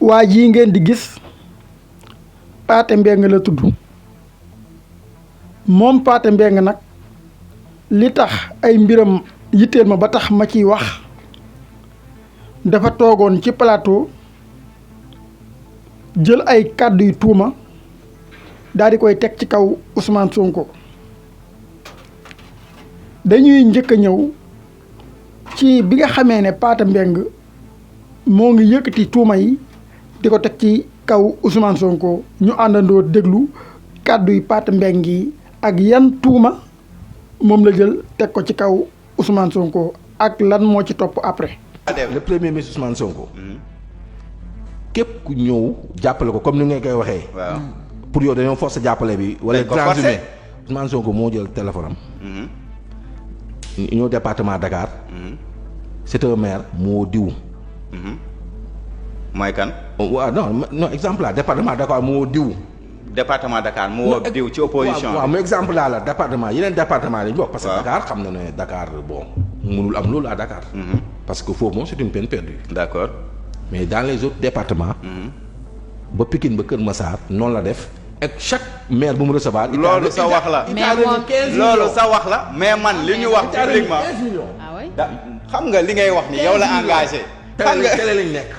waa jii ngeen di gis Pathé Mbengue la tudd moom Pathé Mbengue nag li tax ay mbiram yitteel ma ba tax ma ciy wax dafa toogoon ci plateau jël ay kàddu yu tuuma daal di koy teg ci kaw Ousmane Sonko dañuy njëkk a ñëw ci bi nga xamee ne Pathé Mbengue moo ngi yëkkati tuuma yi di ko teg ci kaw Ousmane Sonko ñu àndandoo déglu kàddu yi Pathé Mbengue yi ak yan tuuma moom la jël teg ko ci kaw Ousmane Sonko ak lan moo ci topp après. le premier ministre Ousmane Sonko. képp ku ñëw jàppale ko comme ni nga koy waxee. waaw pour yow dañoo force jàppale bi. wala transhumé Ousmane Sonko moo jël téléphone am. ñëw département Dakar. c'est un maire moo diw. mooy kan. waaw non exemple la département Dakar moo diw. département Dakar moo diw ci opposition waaw mais exemple la département yeneen département lañ bokk. parce que Dakar xam na ne Dakar bon mënul am loolu à Dakar. parce que foofu moom c'est une peine perdue. d'accord mais dans les autres départements. ba Pikine ba Kër Massar noonu la def. ak chaque maire bu mu recevoir. loolu sa wax la loolu sa wax la mais man li ñu wax publiquement. xam nga li ngay wax ni yow la engagé. xam nga télé lañ nekk.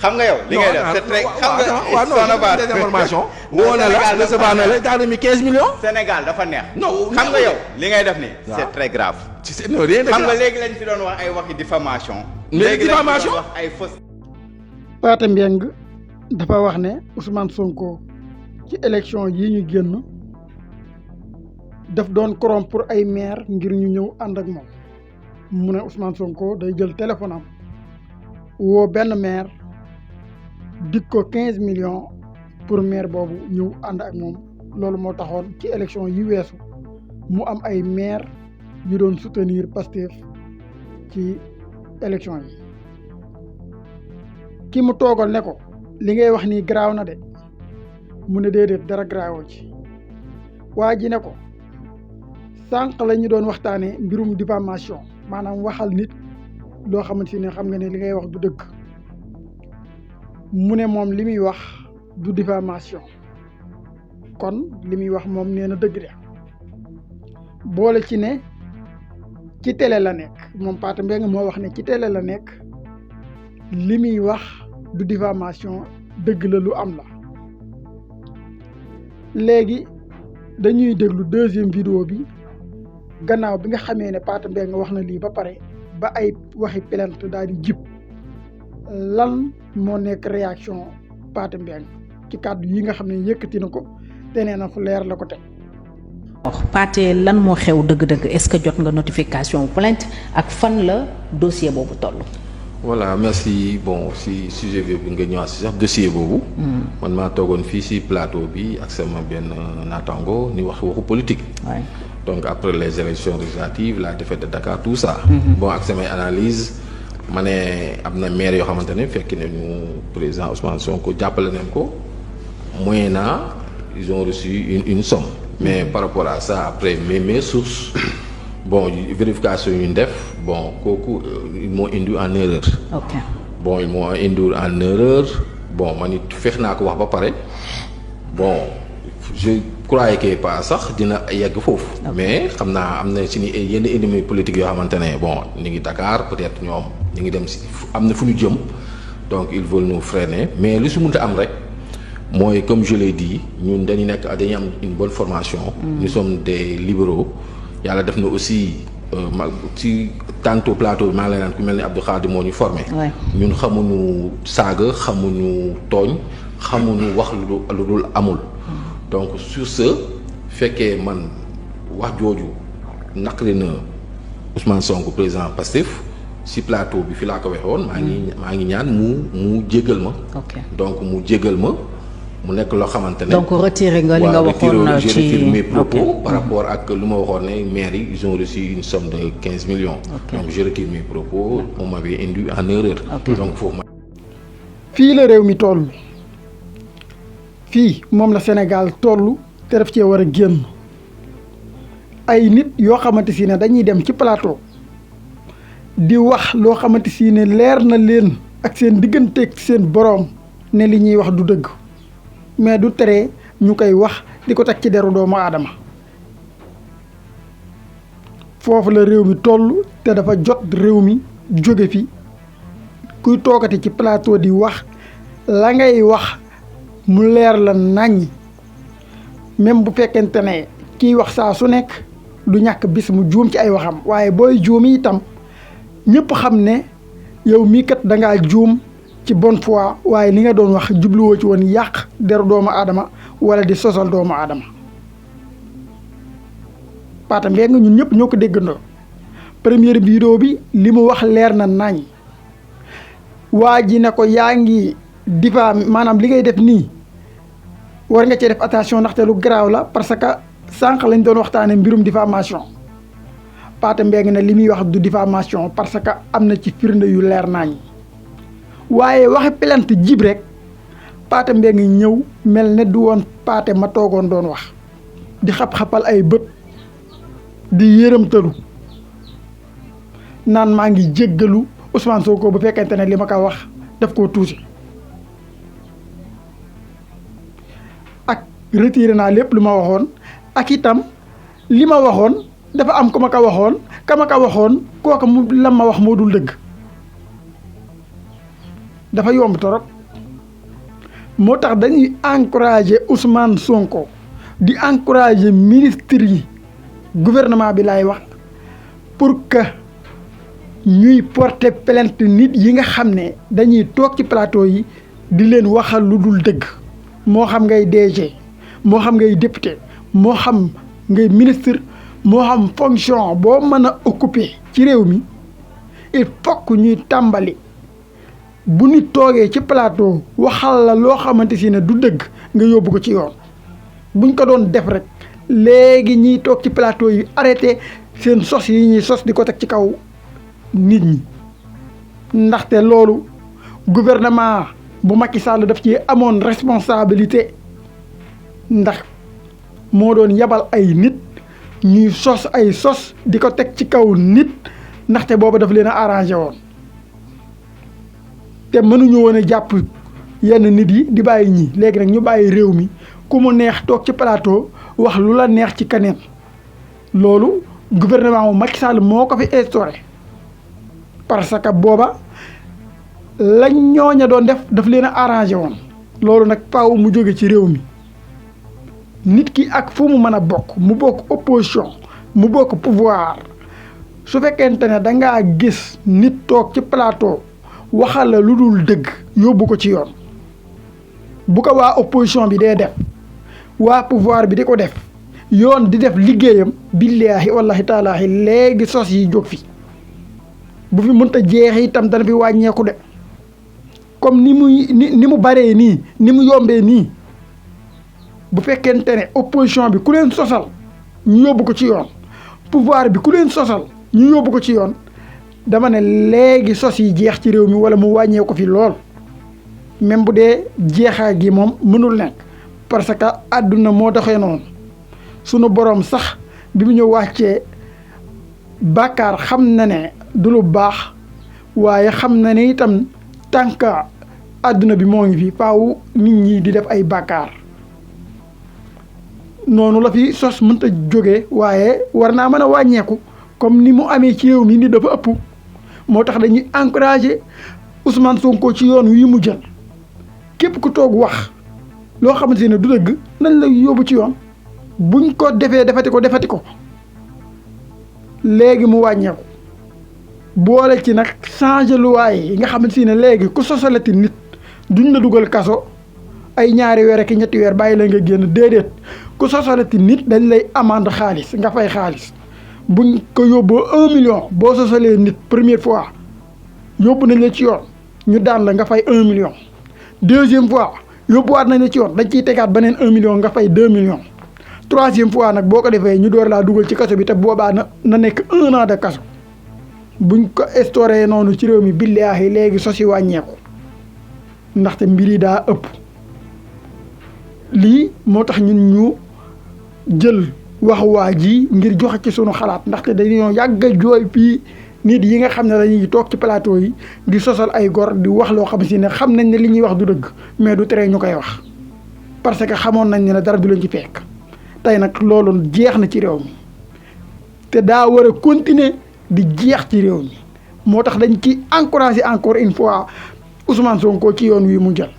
xam nga yow li ngay def c'est très xam nga Sonabar information woo na la recevoir na la daal mi 15 millions. Sénégal dafa neex. non xam nga yow li ngay def nii. c'est très grave. non rien de grave xam nga léegi lañ fi doon wax ay waxi diffamation. léegi diffamation wax ay fausse. Pathé Mbengue dafa wax ne Ousmane Sonko ci élection yi ñu génn daf doon corrompre ay maire ngir ñu ñëw ànd ak moom mu ne Ousmane Sonko day jël téléphone am woo benn maire dig ko 15 millions pour maire boobu ñëw ànd ak moom loolu moo taxoon ci élection yi weesu mu am ay maire yu doon soutenir Pastef ci élection yi ki mu toogal ne ko li ngay wax nii garaaw na de mu ne déedéet dara garaawoo ci waa ji ne ko sànq la ñu doon waxtaanee mbirum diffamation maanaam waxal nit loo xamante ne xam nga ne li ngay wax du dëgg mu ne moom li muy wax du diffamation kon li muy wax moom nee na dëgg de boole ci ne ci télé la nekk moom Pathé Mbengue moo wax ne ci télé la nekk li muy wax du diffamation dëgg la lu am la léegi dañuy déglu deuxième vidéo bi gannaaw bi nga xamee ne Pathé Mbengue wax na lii ba pare ba ay waxi plainte daal di jib lan moo nekk réaction Pathé Mbengue ci kàddu yi nga xam ne yëkkati na ko te nee na fu leer la ko teg. Pathé lan moo xew dëgg-dëgg est-ce que jot nga notification plainte ak fan la dossier boobu toll. voilà merci bon si sujet bi nga ñëwaat si sax dossier boobu. man maa toogoon fii si plateau bi ak sama benn naataango ni waxu politique. donc après les élections législatives la défaite de Dakar tout ça. bon ak samay analyse ma ne am na maire yoo xamante ne fekk nañu président Ousmane Sonko jàppale nañ ko moyennant ils ont reçu une somme. mais par rapport à ça après mes sources. bon vérification yu ñu def bon kooku ils m'ont induit en erreur. ok bon ils m'ont induit en erreur bon man it fex naa ko wax ba pare bon je croyais que pas sax dina yegg foofu. mais xam naa am na suñu yenn ennemis politiques yoo xamante ne bon ñu ngi Dakar peut-être ñoom ñu ngi dem si am na fu ñu jëm donc ils veulent nous freiner mais li su mënta am rek mooy comme je l'ai dit ñun dañuy am une bonne formation. nous sommes des libéraux. yàlla def na aussi ci tantôt plateau bi maa ngi lay naan ku mel ni Abdou Khadre moo ñu formé. ñun xamuñu saaga xamuñu tooñ xamuñu wax lu dul amul. donc sur ce fekkee man wax jooju naqari na Ousmane Sonko président Pastef ci plateau bi fi laa ko waxee woon. maa ngi ñaan mu jéggal ma. donc mu jéggal ma. mu nekk loo xamante ne. donc retiré nga li nga waxoon ci je retire mes propos par rapport ak lu ma waxoon ne maire yi ils ont reçu une somme de 15 millions. donc je retire mes propos on m'avait induit en erreur. donc foofu ma. fii la réew mi toll fii moom la Sénégal toll te daf cee war a génn ay nit yoo xamante si ne dañuy dem ci plateau di wax loo xamante si ne leer na leen ak seen digganteeg seen boroom ne li ñuy wax du dëgg mais du tere ñu koy wax di ko teg ci deru doomu aadama foofu la réew mi toll te dafa jot réew mi jóge fi kuy toogati ci plateau di wax la ngay wax mu leer la naññ même bu fekkente ne kiy wax saa su nekk du ñàkk bis mu juum ci ay waxam waaye booy juum itam ñëpp xam ne yow mii kat da ngaa juum ci bonne foi waaye li nga doon wax jubluwoo ci woon yàq deru doomu aadama wala di sosal doomu aadama Pata Mbengue ñun ñëpp ñoo ko déggandoo première vidéo bi li mu wax leer na nañ waa ji ne ko yaa ngi diffamé maanaam li ngay def nii war nga cee def attention ndaxte lu garaaw la parce que sànq lañ doon waxtaane mbirum diffamation Pata Mbengue ne li muy wax du diffamation parce que am na ci firnde yu leer nañ waaye waxe plainte jib rek Pata Mbengue ñëw mel ne du woon Paate ma toogoon doon wax di xap-xapal ay bët di yërëmtalu naan maa ngi jéggalu Ousmane Sonko bu fekkente ne li ma ko wax daf koo tuuti ak retiré naa lépp lu ma waxoon ak itam li ma waxoon dafa am ku ma ko waxoon ka ma ko waxoon kooka mu la ma wax moo dul dëgg dafa yomb torop moo tax dañuy encourager Ousmane Sonko di encourager ministre yi gouvernement bi laay wax pour que ñuy porter plainte nit yi nga xam ne dañuy toog ci plateau yi di leen waxal lu dul dëgg moo xam ngay DG moo xam ngay député moo xam ngay ministre moo xam fonction boo mën a occuper ci réew mi il faut que ñuy tàmbali bu nit toogee ci plateau waxal la loo xamante si ne du dëgg nga yóbbu ko ci yoon buñ ko doon def rek léegi ñiy toog ci plateau yi arrêté seen sos yi ñuy sos di ko teg ci kaw nit ñi ndaxte loolu gouvernement bu Macky Sall daf ci amoon responsabilité ndax moo doon yabal ay nit ñuy sos ay sos di ko teg ci kaw nit ndaxte booba daf leen a arrangé woon te mënuñu woon a jàpp yenn nit yi di bàyyi ñi léegi nag ñu bàyyi réew mi ku mu neex toog ci plateau wax lu la neex ci keneen loolu gouvernement wu Macky Sall moo ko fi instauré parce que booba lañ ñooña doon daf leen a arrangé woon loolu nag faaw mu jóge ci réew mi nit ki ak fu mu mën a bokk mu bokk opposition mu bokk pouvoir su fekkente ne da ngaa gis nit toog ci plateau waxal la lu dul dëgg yóbbu ko ci yoon bu ko waa opposition bi dee def waa pouvoir bi di ko def yoon di def liggéeyam billaahi wallahi taalaahi léegi sos yi jóg fi bu fi mënta jeexee itam dana fi wàññeeku de comme ni mu baree nii ni mu yombee nii bu fekkente ne opposition bi ku leen sosal ñu yóbbu ko ci yoon pouvoir bi ku leen sosal ñu yóbbu ko ci yoon dama ne léegi sos yi jeex ci réew mi wala mu wàññee ko fi lool même bu dee jeexaa gi moom mënul nekk parce que àdduna moo doxee noonu sunu borom sax bi mu ñëw wàccee bàkkaar xam na ne du lu baax waaye xam na ne itam tànk àdduna bi moo ngi fi faaw nit ñi di def ay bàkkaar noonu la fi sos mënta jóge waaye war naa mën a wàññeeku comme ni mu amee ci réew mi ni dafa ëpp moo tax dañuy encourager Ousmane Sonko ci yoon wi mu jël képp ku toog wax loo xamante ne du dëgg nañ la yóbbu ci yoon buñ ko defati ko léegi mu wàññeeku boole ci nag changer loi yi nga xamante ne léegi ku sosalati nit duñ la dugal kaso ay ñaari weer ak ñetti weer bàyyi la nga génn déedéet ku sosalati nit dañ lay amende xaalis nga fay xaalis buñ ko yóbboo 1 million boo sosalee nit première fois yóbbu nañ la ci yoon ñu daan la nga fay 1 million deuxième fois yóbbuwaat nañ la ci yoon dañ ciy tegaat beneen 1 million nga fay 2 millions troisième fois nag boo ko defee ñu door laa dugal ci kaso bi te boobaa na nekk 1 an de kaso buñ ko instauré noonu ci réew mi billaahi léegi sosi wàññeeku ndaxte mbir yi daa ëpp lii moo tax ñun ñu jël wax waa ji ngir joxe ci sunu xalaat ndaxte dañoo yàgg a jooy fii nit yi nga xam ne dañuy toog ci plateau yi di sosal ay gor di wax loo xam si ne xam nañ ne li ñuy wax du dëgg mais du tere ñu koy wax parce que xamoon nañ ne dara du leen ci fekk tey nag loolu jeex na ci réew mi te daa war a continuer di jeex ci réew mi moo tax dañ ci encourager encore une fois Ousmane Sonko ci yoon wi mu jël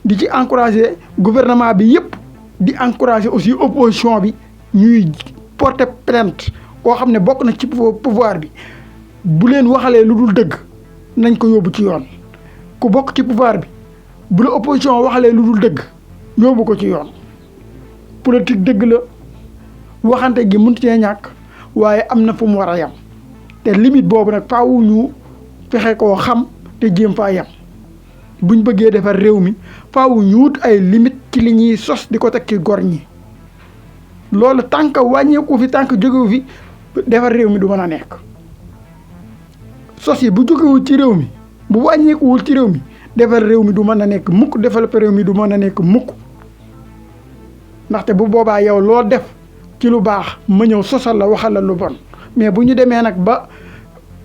di ci encourager gouvernement bi yëpp di encourager aussi opposition bi ñuy porter plainte koo xam ne bokk na ci pouvoir bi bu leen waxalee lu dul dëgg nañ ko yóbbu ci yoon ku bokk ci pouvoir bi bu la opposition waxalee lu dul dëgg yóbbu ko ci yoon politique dëgg la waxante gi mënut cee ñàkk waaye am na fu mu war a yem te limite boobu nag faaw ñu fexe koo xam te jéem faa yem buñ bëggee defar réew mi faaw ñu wut ay limite ci li ñuy sos di ko teg ci gor ñi loolu tànk wàññeeku fi tànk jógewu fi defar réew mi du mën a nekk sos yi bu jógewul ci réew mi bu wàññeekuwul ci réew mi defar réew mi du mën a nekk mukk développer réew mi du mën a nekk mukk ndaxte bu boobaa yow loo def ci lu baax ma ñëw sosal la waxal la lu bon mais bu ñu demee nag ba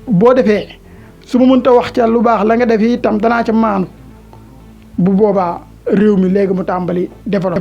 boo defee su ma mënta wax ca lu baax la nga def itam danaa ca maanu bu boobaa réew mi léegi mu tàmbali développé